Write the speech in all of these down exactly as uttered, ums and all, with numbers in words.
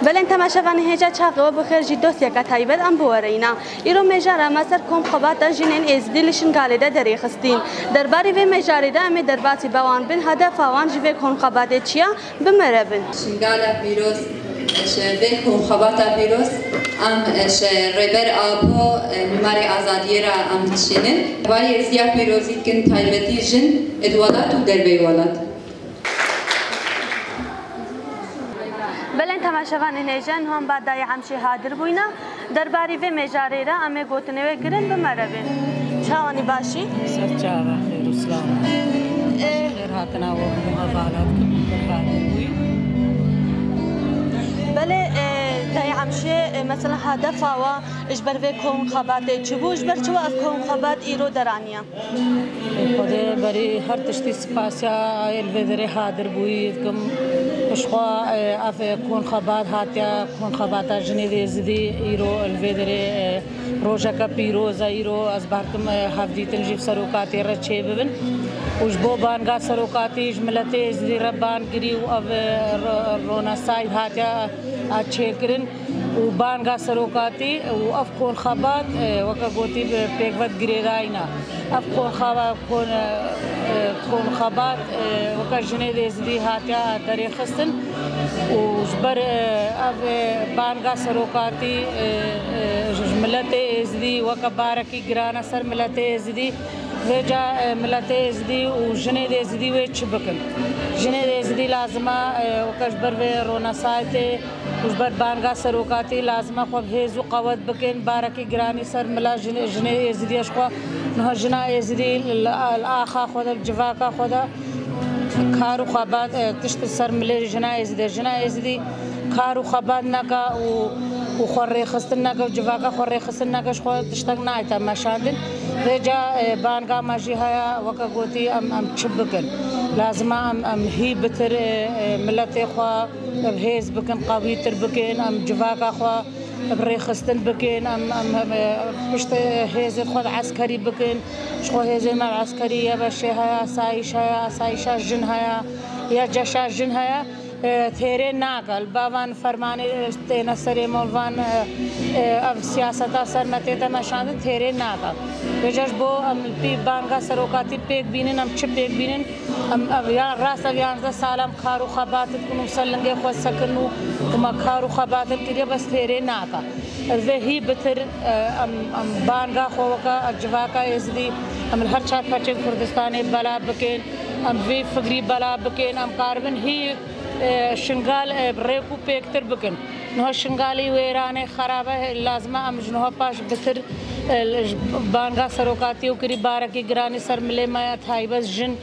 Belên temaşevanên hêja çaxê we bi xêr jî dostiyeke taybet em bi we re îna. Îro mêjara me ser komxebata jinên êzidî li Şingalê de derêxistîn. Derbarî vê mêjarê de em ê derbasî bi wan bin, hedefa wan ji vê komxebatê çi ye, bi me re bin. Şingala pîroz, ji vê komxebata pîroz, em ji Rêber Apo, Mimarê Azadiyê re em dişînin. Hevalê êzidiya pîrozî dikin, taybetî jin ê di welat û derveyî welat. Belên temaşevanên hêja, niha em ba dayê Emşê hadir bûyne. Derbarî vê mêjarê re em ê gotinê wê kirin, bi me re bên. Çawanî, başî? Ser çava, xêr û silav. Ê, Xêr hatina we hemû hevala dikim, bi xêr hatin bûyî. Belê, e, dayê Emşê, e, mesela hedefa we ji ber vê komxebatê çi bû? Ji ber çi we ev komxebat îro deraniye? Xwedê berî her tiştî spasiya ê li vê derê hadir bûyî dikim. Ji xwe, e, ev, e, konxebat hatiye, konxebata jinê êzidî îro li vê derê, e, rojeke pîroz e. Îro ez bar dikim, e, hevdîtin jî bi serokatê re çêbibin û ji bo banga serokatî ji miletê êzidî re bang girî û ev, e, ro-, ronesayd hatiye, e, çêkirin. û banga serokatî û ev konxebat, e, weke gotî, bi pêkvet girêdayî ne. Ev konxaba-, kon-, e, konxebat, e, weke jinê êzidî hatiye derêxistin û ji ber, e, ev, e, banga serokatî, e, e, ji, ji miletê êzidî weke barekî giran e ser miletê êzidî. Vêca, e, miletê êzidî û jinê êzidî wê çi bikin? Jinê êzidî lazim e, e, weke ji ber vê ronesaydê û ji ber banga serokatî lazim e xwe bi hêz û qewet bikin. Barekî giranî ser mila jinê, jinê êzidî ye ji xwe. Niha jina êzidî li, li, li axa xwe de, li civaka xwe de kar û xebat, e, tişt li ser milê jina êzidî ye. Jina êzidî kar û xebat neke û, û xwe rêxistin neke û civaka xwe rêxistin neke, ji xwe tiştek nayte meşandin. Vêca, e, banga me jî heye, weke gotî, em, em çi bikin? Lazim e em, em hî bitir, e, e, miletê xwe bi hêz bikin, qewîtir bikin, em civaka xwe bi rêxistin bikin, em, em, em, e, piştê hêzên xwe di eskerî bikin. Ji xwe hêzên me eskerî, YBŞ heye, asayîş heye, asayîşa jin heye, YCŞa jin heye. E, têrê nake. Li ba van fermanê têne serê me, li van, e, e, ev siyaseta ser me tête meşandin, têrê nake. Vêca ji bo em li pî banga serokatî pêk bînin, em çi pêk bînin? Em, ev ya, rast ev yanzdeh sal em kar û xebat dikin û ser lingê xwe sekin û, û me kar û xebatin kiriye, bes têrê nake. Vê hî bitir, e, em, em banga xwe weke civaka êzidî, em li her çar perçên Kurdistanê bela bikin, em vê fikrî bela bikin, em karibin hî, e, Şingal, e, bi rêk û pêktir bikin. Niha Şingalî wêran e, xerab e, lazim e em ji niha paş bitir, e, li, ji banga serokatiyê û kirî barekî giranî ser milê me ya taybet jin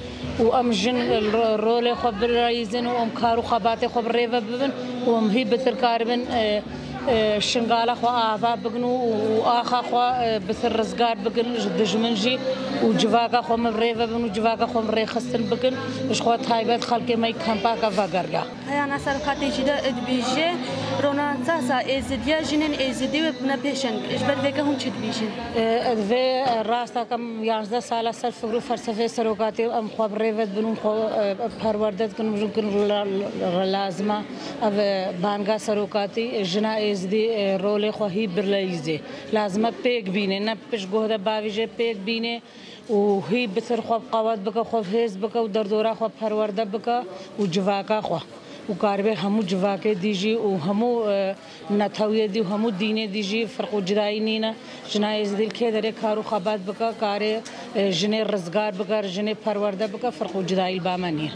û em jin, e, ro-, rolê xwe bireyîzin û em kar û xebatê xwe bi rê ve bibin û em hî bitir karibin, e, e, Şingala xwe ava bikin û, û axa xwe, e, bitir rizgar bikin ji dijmin jî û civaka xwe min rê ve bin û civaka xwe min rêxistin bikin. Ji xwe taybet xelkê me yî kempaka vegeriya. Peyana serokatê jî de dibêje, ronansasa êzidiya jinên êzidî wê bine pêşeng. Ji ber vêke hûn çi dibêjin? E, vê, e, rasta ke em yanzdeh sala ser fikr û felsefeyê serokatê em xwe bi rê ve dibin û xwe, e, perwerde dikin û jin kin re, re lazim e. Ev, e, banga serokatî, e, jina êzidî, e, rolê xwe hî birleyîzê. Lazim e pêk bîne, ne pişt guh de bavîje, pêk bîne û hî bitir xwe bi qewet bike, xwe bi hêz bike û derdora xwe perwerde bike û civaka xwe. Û karibe hemû civakê dî jî û hemû, e, netewiyê dî û hemû dînê dî jî firq û cidayî nîne. Jina êzidî li kê derê kar û xebat bike, karê, e, jinê rizgar bike, jinê perwerde bike, firq û cidayî li ba me nîne.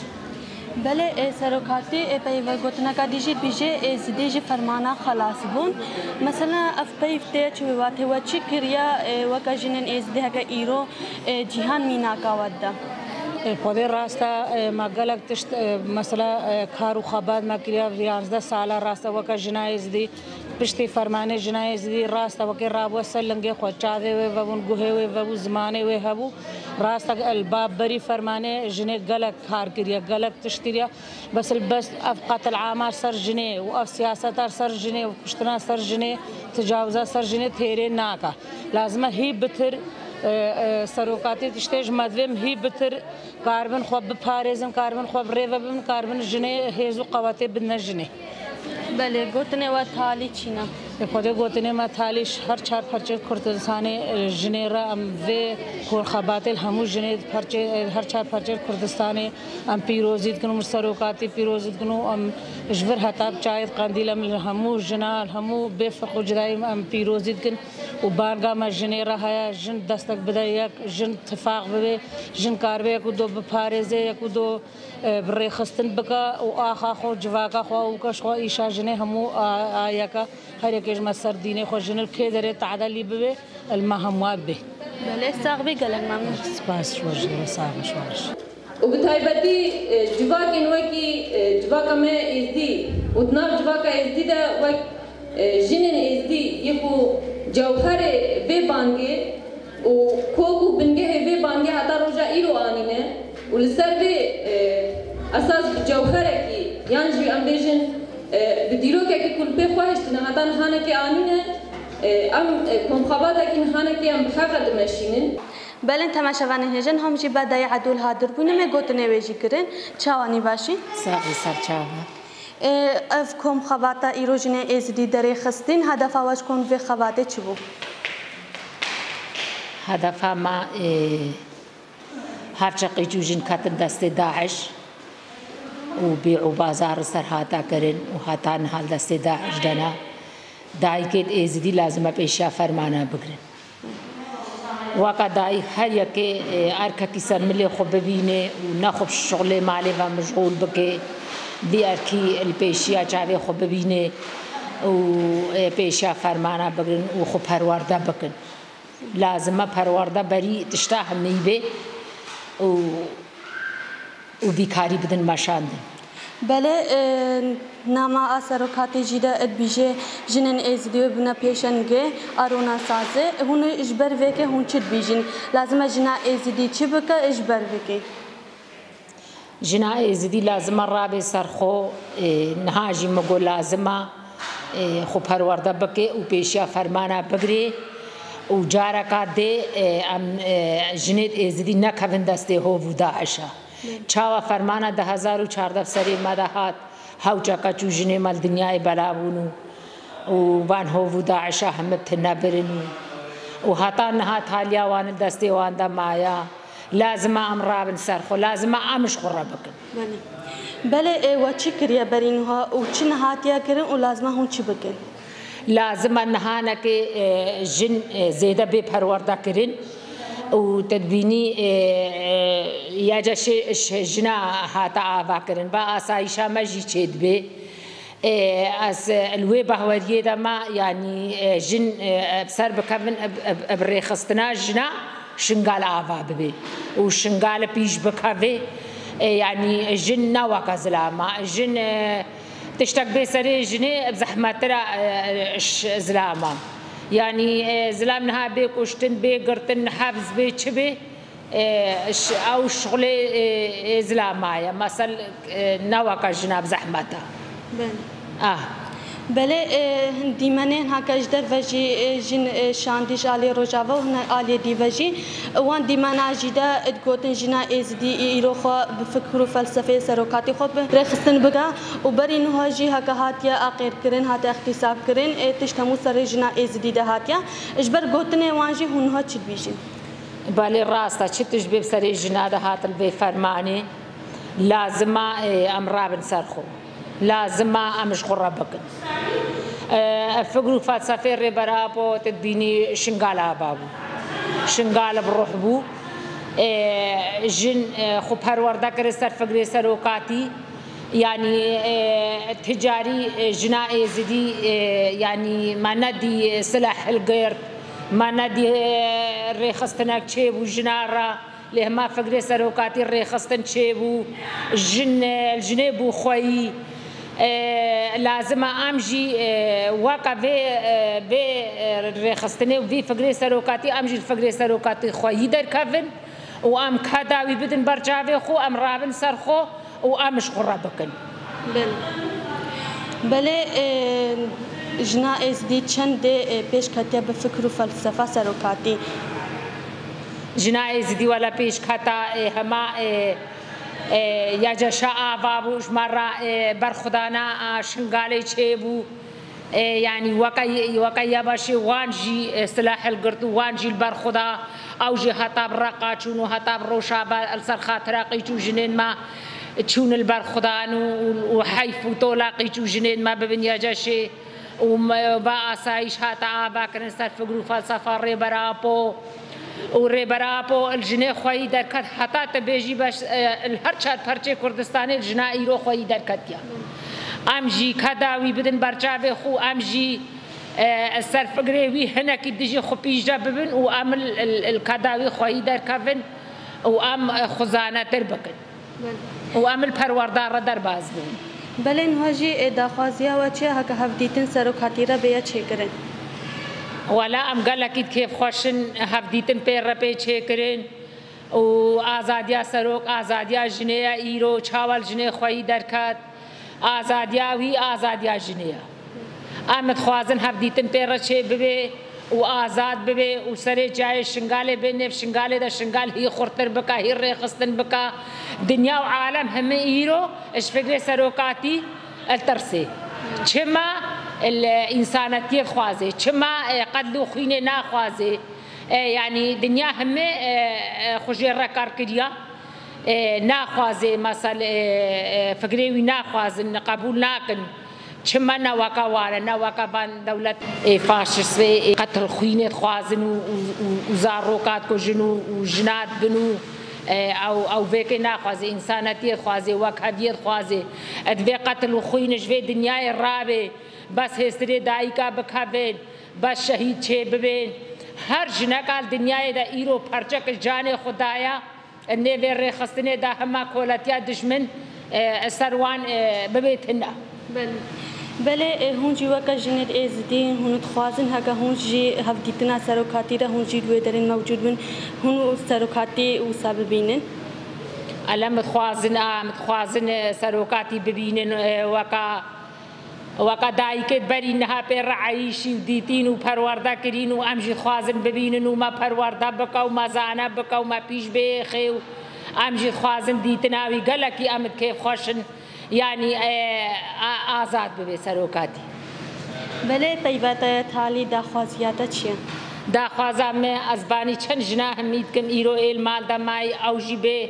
Belê, e, serokatî, e, peyvê gotineka dî jî dibêje, e, êzidî ji fermana xelas bûn. Mesela ev peyv tê çi wê watê we çi kiriye, e, weke jinên êzidî heke îro, e, cîhan mînaka we dide? E, Xwedê rast e, e, me gelek tişt, e, mesela, e, kar û xebat me kiriye, yanzdeh sala rast e weke jina êzidî. Piştî fermanê jina êzidî rast e, wekî rabû ser lingê xwe, çavê wê vebûn, guhê wê vebû, zimanê wê hebû. Rast e, li ba berî fermanê jinê gelek kar kiriye, gelek tişt kiriye. Bes li bes ev qetil ama ser jinê û ev siyaseta ser jinê û kuştina ser jinê, ticawiza ser jinê têrê nake. Lazim e hî bitir, e, e, serokatî tiştê ji me divê hî bitir karibin xwe biparêzin, karibin xwe bi rê ve bibin, karibin jinê hêz û qewetê bidine jinê. Belê, gotinê we talî çî ne? Ê Xwedê, gotinê me talî ji her çar parçeyê Kurdistanê, e, jinê re em vê xebatê li hemû jinê parçe, e, her çar parçeyê Kurdistanê em pîrozî dikin û min serokatî pîrozî dikin û em ji vir heta bi çayê Qendîl em li hemû jina, li hemû bê firq û cudayî em pîrozî dikin û banga me jinê re heye, jin destek bide yek, jin tifaq bibe, jin karibe yek û do biparêze, yek û do e, bi rêxistin bike û axa xwe, civaka xwe û keş xwe îşa jinê hemû a, a yeke, her yekê ji me ser dînê xwe jin li kê derê tedelî bibe, li me hemû bibe. Belê, sax bî, gelek memnun. Spas ji we, ji we sax bî, ji we re. Û bi taybetî, e, civakên wekî, e, civaka me êzdî û di nav civaka êzdî de wek, e, jinên êzdî yê ku cewherê vê bangê û kok û bingehê vê bangê heta roja îro anîne û li ser vê, e, esas bi cewherekî yan jî em bêjin, e, bi dîrokekî ku li pê xwe hiştine heta nihanekê anîne, e, em, e, komxebatekî nihanekê em bi heqe dimeşînin. Belên temaşevanên hêjin, hom jî be dayê Edûl hadir bûne me gotinê wê jî kirin. Çawa nîvaşî? Saxî ser çawa. Ê, ev komxebata îro jinê Êzidî derê xistin, hedefa we ji kon vê xebatê çi bû? Hedefa me, ê, her çeqî çû jin ketin destê DAIŞ û bî û bazar ser hate kirin û heta niha li destê DAIŞ de ne. Dayikêt Êzidî lazim e pêşiya fermana bigrin. Weke dayik her yekê, e, erkekî ser milê xwe bibîne û ne xwe bi şixulê malê ve mişxûl bike, vî erkî li pêşiya çavê xwe bibîne û, e, pêşiya fermana bigrin û xwe perwerde bikin. Lazim e perwerde berî tişta hemî bê û û vî karî bidin meşandin. Belê, e, nama a serokatê jî de dibêje, jinên Êzidî wê bine pêşengê a rûnasazê. Hûn ji ber vêkê hûn çi dibêjin? Lazim e jina Êzidî çi bike ji ber vêkê? Jina Êzidî lazim e rabe ser xwe, e, niha jî min got lazim e, e, xwe perwerde bike û pêşiya fermana bigire û careka dê, e, em, e, jinê Êzidî nekevin destê hov û DAIŞa. Çawa fermana du hezar û çardeh serê me de hat, hewceka çû jinê me li dinyayê bela bûn û, û van hov û DAIŞa hemî tune birin û, û heta niha taliya wan li destê wan de maye. Lazim e em rabin ser xwe, lazim e em ji xwe re bikin. Belê. Belê, ê, we çi kiriye berî niha û çi nehatiye kirin û lazim e hûn çi bikin? Lazim e nihanekê, e, jin, e, zêde bê perwerdekirin û te dibînî, e, e, ya ce şê-, ş-, jina hate avakirin. Ba asayîşa me jî çêdibe. E, ez, e, li wê bahweriyê de me, yanî, e, jin, e, bi ser bikevin, e, e, e, bi rêxistina jina Şingal ava bibe û Şingal pîş bikeve. E, yanî jin ne weke zilama. Jin, e, tiştek bê serê jinê bi zehmettir e, e, ji zilama. Yanî, e, zilam niha bê kuştin, bê girtin, hebs bê, çi bê, e, ş-, ew şixulê, e, e, zilama ye. Mesel, e, ne weke jina bi zehmet e. Belê. Ah. Belê, e, dîmenên heke ji derve jî, e, jin, e, şandî ji aliyê Rojava û hine aliyê dî ve jî, e, wan dîmena jî de, e, digotin jina Êzidî îro xwe bi fikir û felsefeyê serokatî xwe bi rêxistin bike û berî niha jî heke hatiye aqêrkirin, hatiye îxtîsabkirin, e, tişt hemû serê jina Êzidî de hatiye. Ji ber gotinê wan jî hûn niha çi dibêjin? Belê rast e, çi tişt bê bi serê jina de hatin vê fermanê, lazim e, e, em rabin ser xwe. Lazim e em ji xwe re bikin. E, fikr û felsefê Rêber Apo te dibînî Şingal ava bû. Şingal bi ruh bû. E, jin, e, xwe perwerde kir ser fikrê serokatî. Yanî, e, ti carî, e, jina Êzidî, e, yanî me nedî silah hilgirt, me nedî, e, rêxistinek çêbû jina re, lê hema fikrê serokatî rêxistin çêbû, jin, e, jinê bû xweyî. E, lazim e em jî, e, weke vê, e, vê, e, rêxistinê û vî fikrê serokatî, em jî li fikrê serokatî xweyî derkevin û em keda wî bidin ber çavê xwe, em rabin ser xwe û em ji xwe re bikin. Belê. Belê, e, jina Êzidî çendê, e, pêş ketiye bi fikir û felsefa serokatî? Jina Êzidî wele pêş keta, e, hema, e, E, ya ceşa ava bû, ji me re, e, berxwedana, a, Şingalê çêbû. E, yanî weke, weke YBŞê wan jî, e, silah hilgirt û wan jî li berxweda. Ew jî heta bi reqa çûn û heta bi Rojava li ser xatira qîç û jinên me çûn li berxwedan û, û, û heyf û tola qîç û jinên me bibin YBŞê. û me-, va asayîş hate avakirin ser fikr û felsefa Rêber Apo. Û Rêber Apo li jinê xweyî derket, heta tu bêjî beş, e, li her çar perçê Kurdistanê li jina îro xweyî derketiye. Em jî keda wî bidin berçavê xwe, em jî, e, ser fikrê wî hinekî dijî xwe pîşde bibin û em li, li, li keda wî xweyî derkevin û em, e, xwe zanetir bikin. Belê. Û em li perwerda re derbas bûn. Belê, niha jî, ê, daxwaziya we çi ye heke hevdîtin serokatî re bêye çêkirin? Wela em gelekî kêfxweş in, hevdîtin pê re pê çêkirin û azadiya serok, azadiya jinê ye îro, çawa li jinê xweyî derket, azadiya wî, azadiya jinê ye. Em dixwazin hevdîtin pê re çê bibe û azad bibe û serê çiyayê Şingalê bê nêv Şingalê de Şingal hî xurtir bike, hî rêxistin bike. Dinya û alem hemî îro ji fikrê serokatî ditirse. Çima li însanetiyê dixwaze, çima, e, qetl û xwînê naxwaze. E, yanî dinya hemî, e, e, xwe jê re kar kiriya. E, naxwaze, mesel, e, e, fikrê wî naxwazin, qebûl nakin. Çima ne weke wan e, ne weke van dewlet, ê, faşist ê, ê, qetil xwînê dixwazin û, û, û, û zaroka dikujin û, û jina dibin û, e, ew, ew vêkê naxwaze, însanetiyê dixwaze, wekheviyê dixwaze. E, divê qetil û xwîn ji vê dinyayê rabe, bes hêstirê dayika bikevin, bes şehîd çê bibin. Her jineka li dinyayê de îro perçek ji canê xwe daye. Nêvê rêxistinê de hema koletiya dijmin, e, ser wan, e, bibe tune. Belê. Belê, e, hûn jî weke jinên êzidî hûn dixwazin heke hûn jî hevdîtina serokatî de hûn jî li wê derê mewcûd bin, hûn û serokatî wisa bibînin? Ele em dixwazin, a, em dixwazin, e, serokatî bibînin, e, weka Weke dayikê berî niha pê re eyîşî û dîtîn û perwerde kirîn û em jî dixwazin bibînin û me perwerde bike û me zane bike û me pîş bêxê û em jî dixwazin dîtina wî. Gelekî em di kêfxweş in. Yanî, e, a-, azad bibe serokatî. Belê, peyva te talî daxwaziya te çi ye? Daxwaza me, ez banî çend jina hemî dikim, îro ê li mal de mayî, ew jî bê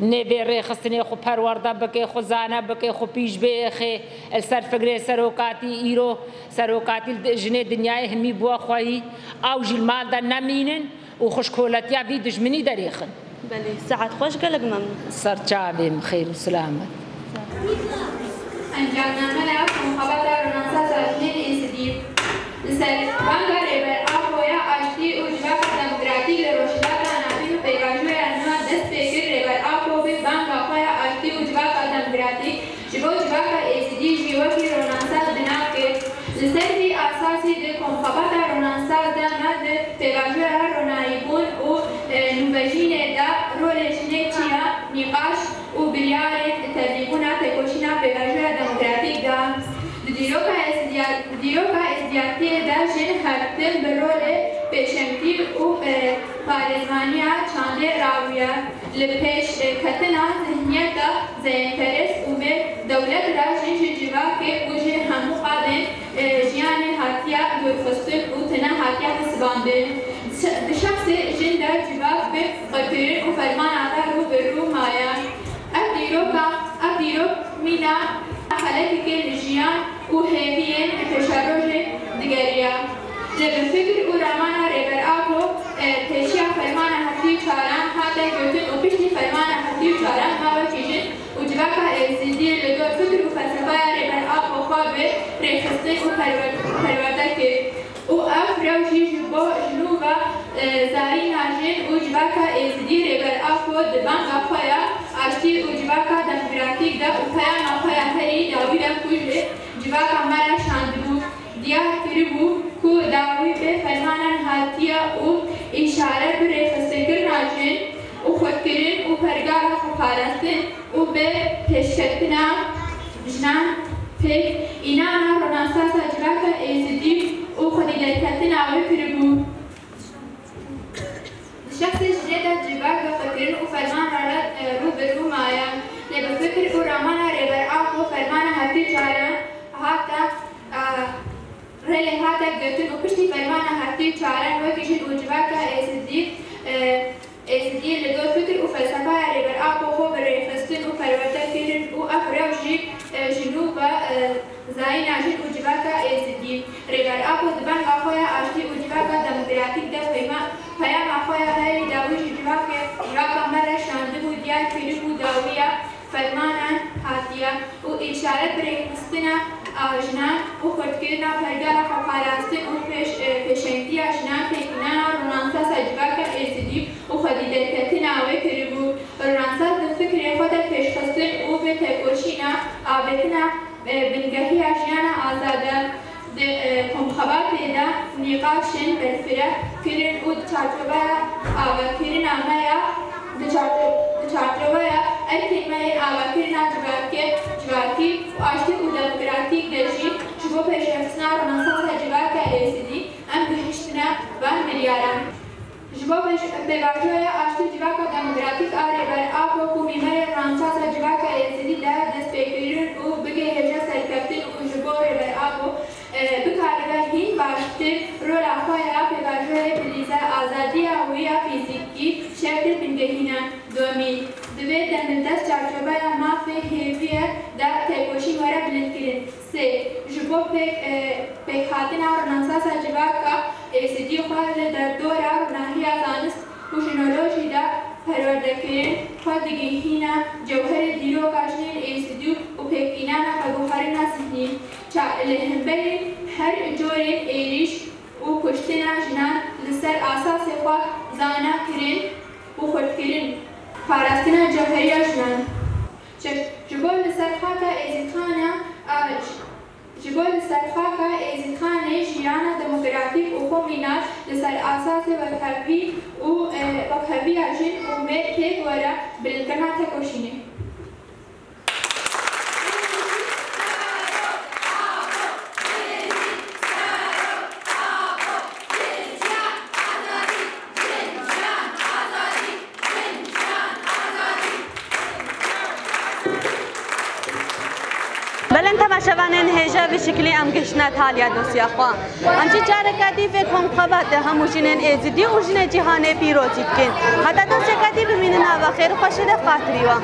nêvê rêxistinê xwe perwerde bike, xwe zane bike, xwe pîş bêxê, li ser fikrê serokatî, îro serokatî li di-, jinê dinyayê hemî bûye xweyî, ew jî li mal de nemînin û xwe ji koletiya vî dijminî derêxin. Belê, saet xweş, gelek memnûn. Ser çavê min, xêr û silamet. Encamname ya Komxebata Rûnansa Sazînên Êzidî. Li ser banga Rêber Apo ya aştî û civaka demokratîk li Rojhilata Navîn û pêvajoya nû ya dest pê kir, Rêber Apo bi banga xwe ya aştî û civaka demokratîk ji bo civaka Êzidî jî wekî Rûnansa bina kir. Li ser vî esasî di Komxebata Rûnansa de me di pêvajoya ronahîbûn û, e, nûvejînê de rolê jinê çi ye nîqaş û biryarên tevlîbûna têkoşîna pêvajoya demokratîk de. Di dîroka êzdiya-, di dîroka êzdiyatiyê de jin her tim bi rolê pêşengtî û, e, parêzvaniya çandê rabûye. Li pêş, e, ketina zihniyeta zeyînperest û bê dewlet re jin ji civakê û ji hemû qadên, e, jiyanê hatiye dûrxistin û tune hatiye hesibandin. Di şexsê jin de civak bi qirkirin û fermana re rû bi rû maye. Ev dîroka, ev dîrok mîna helekekê li jiyan û hêviyên pêşerojê digeriya. Lê bi fikir û ramana Rêber Apo, e, pêşiya fermana heftê û çaran hate gotin û piştî fermana heftê û çaran me wekî jin û civaka Êzidî li gor fikir û felsefeya Rêber Apo xwe bi rêxistin û perwer-, perwerde kir. Û ev rewşî ji bo ji nû ve, e, zarîna jin û civaka Êzidî Rêber Apo di banga xwe ya aştî û civaka demokratîk de û peyama xwe ya herî dawî de ku ji civaka me re şandibû, diyar kiribû ku dawî bi fermanan hatiye û îşare bi rêxistekirina jin û xurtkirin û pergala xweparastin û bi pêşketina jinan pêk înana Ronansasa civaka Êzidî û xwedî derketina wê kiribû. Di şexsê jinê de civak bi xurtkirin û fermana re, e, rû bi rû maye. Rêlê hate girtin û piştî fermana heftê çaran wekî jin û civaka Êzidî, e, Êzidiyê li dor fikir û felsefeya Rêber Apo xwe bi rêxistin û perwerde kirin û ev rew jî, e, ji nû ve, e, zayîna jin û civaka Êzidî. Rêber Apo di banga xwe ya aştî û civaka demokratîk de peyma-, peyama xwe ya herî dawî ji civakê, civaka me re şandibû, diyar kiribû dawiya fermanan hatiye û îşaret bi rêxistina a jinan û xurtkirina pergala xweparastin û pêş-, e, pêşengtiya jinan têkînana Ronansasa civaka Êzidî û xwedî derketina wê kiribû. Ronansas di fikrê xwe de pêşxistin û bi têkoşîna avêtina, e, bingehiya jiyana azad e. Di, e, komxebatê de nîqaşên berfireh kirin û di çarçoveya avakirina me ya, di çarço-, di çarçoveya erkên me yên avakirina civakê, civakî û aştî û demokratîk de jî ji bo pêşxistina Ronansasa civaka Êzidî em gihiştine van biryaran. Ji bo pêş-, pêvajoya aştî û civaka demokratîk a Rêber Apo ku mîmarê Ronansasa civaka Êzidî de destpêkirin û bigihêje serkeftin û ji bo Rêber Apo, e, bikaribe hîn baştir rola xwe ya pêvajoyê bilîze azadiya wî ya fîzîkî şertê bingehîn e. Domî, divê demildest çarçoveya mafê hêviyê de têkoşîn were bilindkirin. Sê, ji bo pêk, e, pêkhatina Ronansasa civaka Êzidî xwe li derdora ronahiya zanist û jinolojî de perwerdekirin, xwe digihîne cewherê dîroka jinên Êzidî û pêkînana veguherîna zihnî. Ça-, li hemberî her corên êrîş û kuştina jinan li ser asasê xwe zana kirin û xurtkirin, parastina cewheriya jinan. Şeş, ji bo li ser xaka Êzîdxana, a, Ji bo li ser xaka Êzîdxanê jiyana demokratîk û xwemînar li ser asasê wekhevî û, e, wekheviya jin û mêr pêk were bilindkirina tekoşînê. Belên temaşevanên hêja, vî şikilî em gihiştine taliya dosya xwe. Em jî careke dî vê komxebatê hemû jinên Êzidî û jinê cîhanê pîrozî dikin. Heta dosyeke dî bimînin, ava xêr û xweşî li xatirî we.